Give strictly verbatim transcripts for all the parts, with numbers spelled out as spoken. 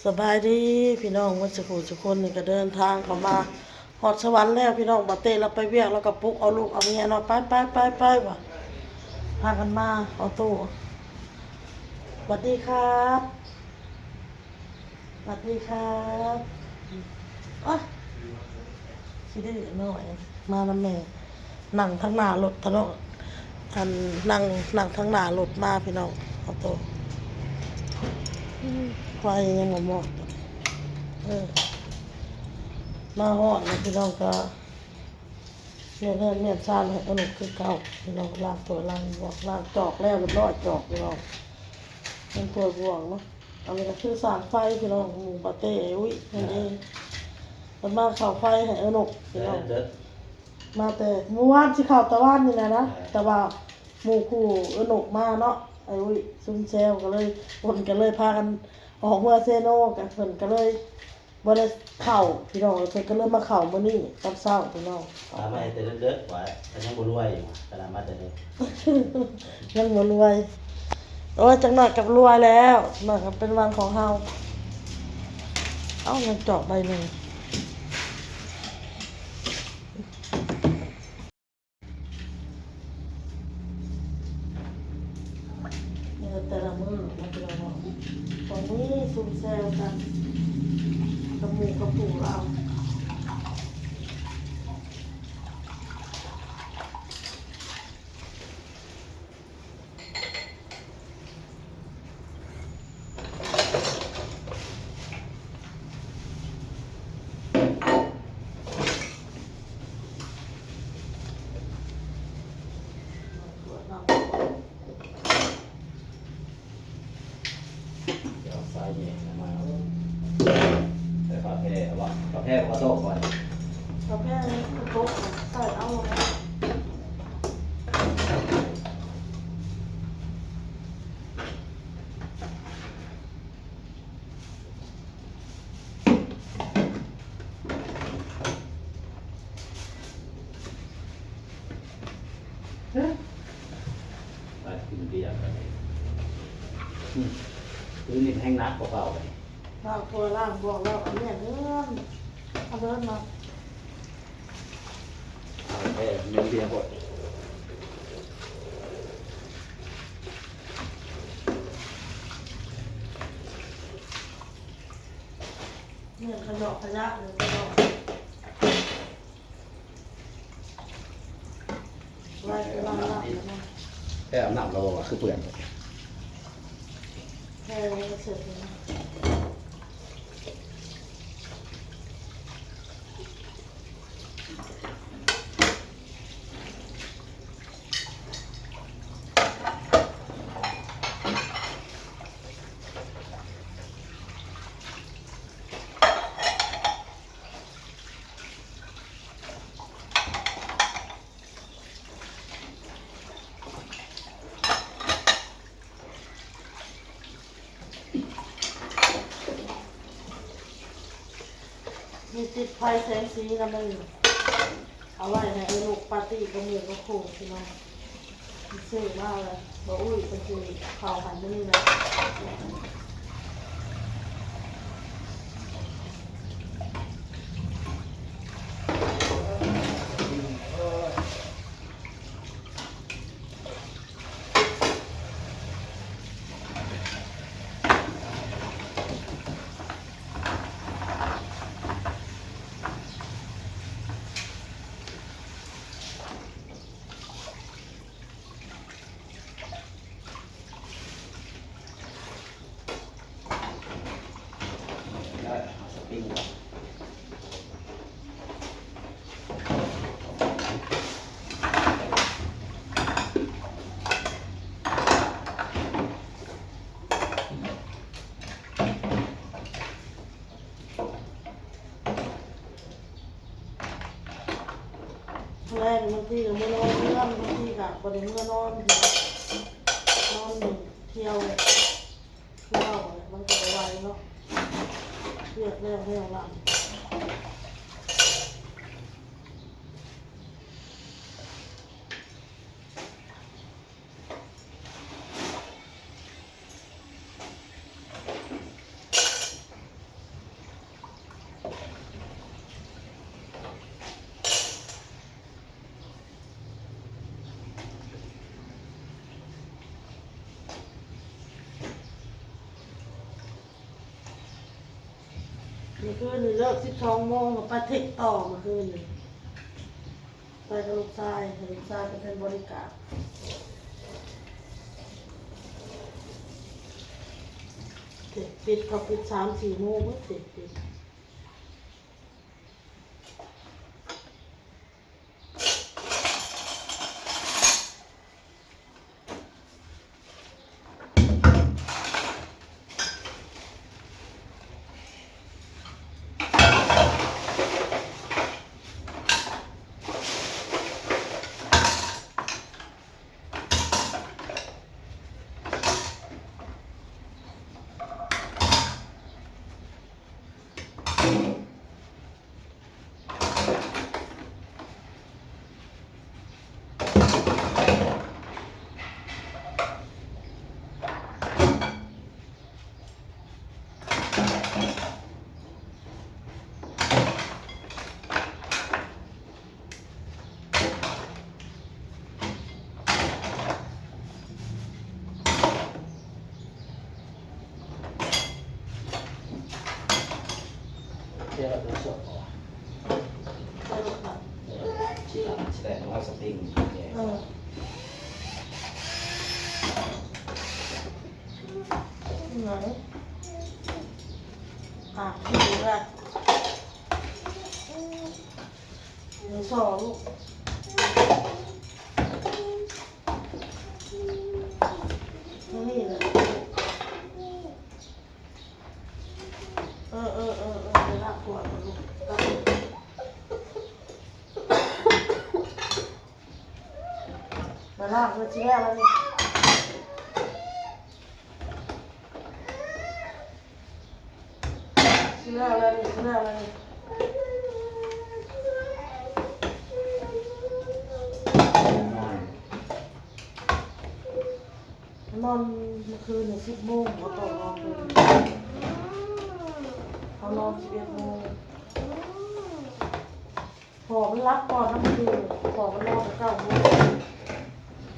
สบายดีพี่น้องหมดสุขุสุคนนี่ก็เดินทางเข้ามาฮอดสวรรค์แล้วพี่น้อง บ่าเต้เราไปเวียก แล้วก็ปลุกเอาลูกเอาเมียเนาะ ไปไปไปไปว่ะ พากันมาเอาตู้ สวัสดีครับ สวัสดีครับ อ่ะ ขี้ดื้อหน่อย มานำแม่ นั่งทางหน้ารถทะเนาะ อัน นั่ง นั่งทางหน้ารถมาพี่น้อง เอาโต ไฟยังบ่มอด เออ มาฮอดแล้วพี่น้องก็ เมียนเฮือนเมียนซานให้อนุกคือเก่า พี่น้อง ล้างถ้วยล้างบ่วง ล้างจอกแล้วเรียบร้อย จอกพี่น้อง เป็นถ้วยบ่วงเนาะ อันนี้ก็คือสางไฟพี่น้อง หมู่ปาเต้ไอ้อุ้ยนั่นเอง มันมาเข้าไฟให้อนุกพี่น้อง เด้อ มาแต่เมื่อวานสิเข้าตะวันนี่แหละนะ เออ แต่ว่าหมู่คู่อนุกมาเนาะ ไอ้อุ้ยซุ่มแซวก็เลย คนก็เลยพากันออกเมือเซโน กัน เพิ่นก็เลย บ่ได้เข้าพี่น้อง เพิ่นก็เลยมาเข้ามื้อนี้ตอนเช้าพี่น้อง มาแต่เลิกๆ ว่า ก็ยังบ่รวยอยู่ ขนาดมาแต่เลิก ยังบ่รวย โอ้ย จักหน่อยก็รวยแล้ว จักหน่อยก็เป็นวันของเฮา เอ้า ยังจอกใบหนึ่ง เนี่ยแต่ละมื้อมันจะละมื้อของมื้อซุ่มแซวกัน กับหมู่กับผู้เรา เดี๋ยวใส่เนี่ยมา ใส่กาแฟเอาวะ กาแฟกับกระโต๊ะก่อน กาแฟนี่คือโต๊ะใส่เอาลงมา ไปกินเบียร์กันเลย อืม คือนี่แห้งนักกว่าเก่าเลย ล้างถ้วยล้างบ่วงแล้ว เอาเนี่ยเดิน เอาเดินมา เอาแค่เน้นเบียร์ก่อน เนี่ยขยะขยะเลยขยะ ไล่ไปล้างล้างเลยนะ แค่อาบน้ำเราบอกว่าคือเปื่อน แค่เสร็จเลยนะ มีติดไฟแสงสีนะมึง เอาไว้ให้ไอ้ลูกปาร์ตี้กับหมู่กับคู่พี่น้อง ซื้อมาเลยบ่อุ้ยไปซื้อข้าวหันมื้อนี้เลย แรกบางทีก็เมื่อนอนเพื่อน บางทีก็บ่ได้เมื่อนอน นอนเที่ยว เที่ยวมันก็บ่ไหวเนาะ เรียกแล้วแล้วล่ะ เ เมื่อคืนนี้เลิกสิบสองโมงก็ไปเทคต่อเมื่อคืนนี้ ไปกับลูกชาย ให้ลูกชายไปเป็นบอดี้การ์ด เทคปิด เขาปิดสามสี่โมง เทคปิด เดี๋ยวเราดูสดก่อน เดี๋ยวเราดูสดก่อน เดี๋ยวเราดูสดก่อน เออ ไหน อ่ะ ดูละ หนึ่ง สอง ลูก นี่แหละ เออ เออ เออ เออ ไปล้างถ้วยก่อนลูก ไปล้างถ้วย สิแล้วนี่ สิแล้วนี่ สิแล้วนี่ นอนเมื่อคืนนี่ สิบโมง บ่ต้องนอนเลย เขานอน สิบเอ็ดโมง พ่อมันหลับก่อนนะเมื่อคืน พ่อมันนอนแต่เก้าโมง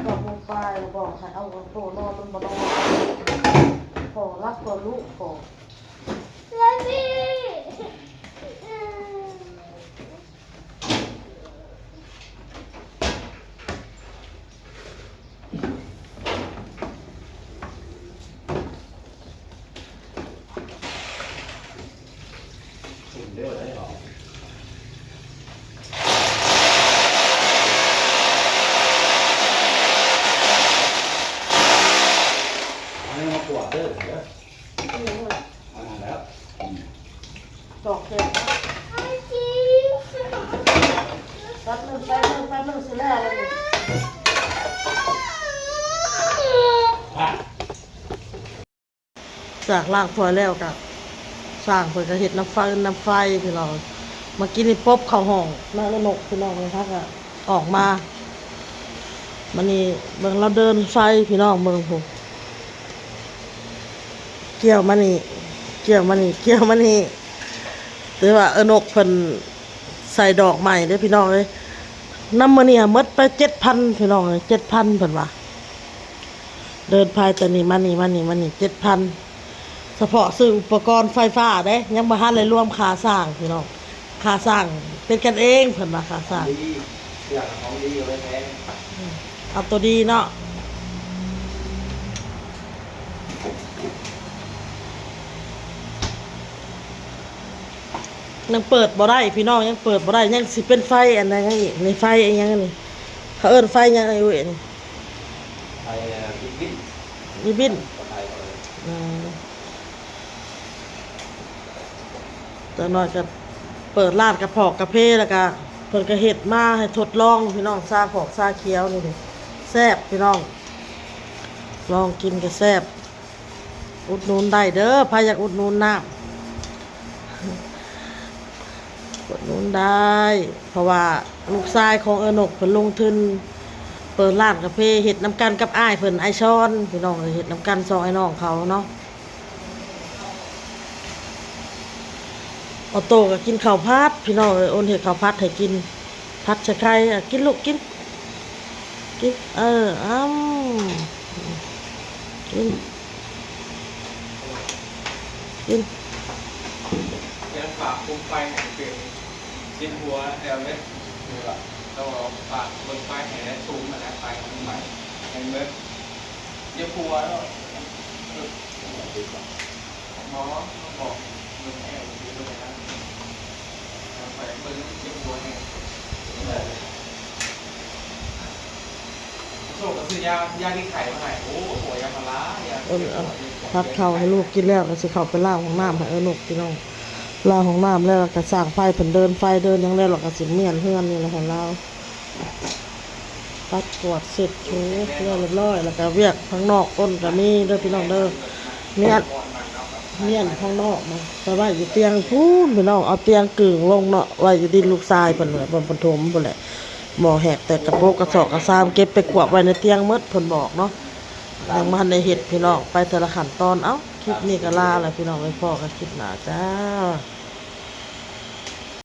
เก้าโมงปลาย แล้วบอกให้เอาโตนอน มันบ่นอน พ่อหลับก่อนลูก พ่อ อันนี้มาขวดเด้อ เด้อ อันนั้นแล้ว อืม ดอกเห็ด แป๊บนึง แป๊บนึง แป๊บนึง สิแล้วเลย จากล้างถ้วยแล้วก็ สร้างเพิ่นก็เฮ็ดน้ำฟืนน้ำไฟพี่น้อง เมื่อกี้นี่ปบเข้าห้องนางนกพี่น้องเลย พักก็ออกมา มานี่เบิ่งเราเดินไฟพี่น้อง เบิ่งพุ้น เกี่ยวมานี่ เกี่ยวมานี่ เกี่ยวมานี่ แต่ว่าเออนกเพิ่นใส่ดอกใหม่เด้อพี่น้องเอ้ย นำมื้อนี้หมดไปเจ็ดพันพี่น้องเอ้ย เจ็ดพันเพิ่นว่า เดินไฟแต่นี่มานี่ มานี่ มานี่ เจ็ดพัน เฉพาะซื้ออุปกรณ์ไฟฟ้าเด้ ยังบ่ทันได้รวมค่าสร้างพี่น้อง ค่าสร้างเป็นกันเองเพิ่นว่า ค่าสร้าง ดี เสื้อกับของดีเอาไว้แพง อืม เอาตัวดีเนาะ ยังเปิดบ่ได้พี่น้อง ยังเปิดบ่ได้ ยังสิเป็นไฟอันนั้นอีก นี่ไฟอันยังนี่ เขาเอิ้นไฟยังไอ้เว้ยนี่ ไอ้ เอ่อ ริบบิ้น ริบบิ้น ไอ้ เอ่อ อืม จักหน่อยก็เปิดร้านกระเพาะกาแฟ แล้วก็เพิ่นก็เฮ็ดมาให้ทดลองพี่น้อง ชาขอกชาเขียวนี่เด้ แซ่บพี่น้อง ลองกินก็แซ่บ อุดหนุนได้เด้อ ไผอยากอุดหนุนน้ำ อุดหนุนได้ เพราะว่าลูกชายของเออนกเพิ่นลงทุน เปิดร้านกาแฟ เฮ็ดนำกันกับอ้ายเพิ่น อ้ายชอน พี่น้องเอ้ย เฮ็ดนำกันสองอ้ายน้องเขาเนาะ ออโต้ก็กินข้าวผัด พี่น้องเอ้ย โอนเฮ็ดข้าวผัดให้กิน ผัดใส่ไข่ อ่ะ กินลูก กิน กิน เออ อ้ำ กิน กิน ฝากคุมไฟให้เป็นเจ็บหัวแอลเวสนี่แหละแล้วก็ฝากเบิ่งไฟให้ได้สูงมาแล้วไฟคุมไฟให้เบิ่งเจ็บหัวแล้วหมอบอกเบิ่งแอลเวสเลยนะไปเบิ่งเจ็บหัวแอลโชคก็ซื้อยายาแก้ไขมาให้โอ้โหยาพารายา เออเอาผัดข้าวให้ลูกกินแล้วก็สิเข้าไปล้างห้องน้ำให้เออลูกพี่น้องล้างห้องน้ำแล้วก็สร้างไฟเพิ่นเดินไฟเดินหยังแล้วเราก็สิเมียนเฮือนนี่แหละของเราปัดกวาดเช็ดถูเรียบร้อยแล้วก็เวียกข้างนอกก้นก็มีเด้อพี่น้องเด้อเมียนเมียนข้างนอกนะไปไว้อยู่เตียงพู้นพี่น้องเอาเตียงกึ่งลงเนาะไว้อยู่ดินลูกชายเพิ่นแหละเพิ่นปฐมเพิ่นแหละหมอแหกแต่กระโปกกระสอบกระซามเก็บไปกวาดไว้ในเตียงหมดเพิ่นบอกเนาะ ยังบ่ทันได้เฮ็ดพี่น้องไปแต่ละขั้นตอนเอ้าคลิปนี้ก็ลาแล้วพี่น้องไปพ้อกันคลิปหน้าจ้า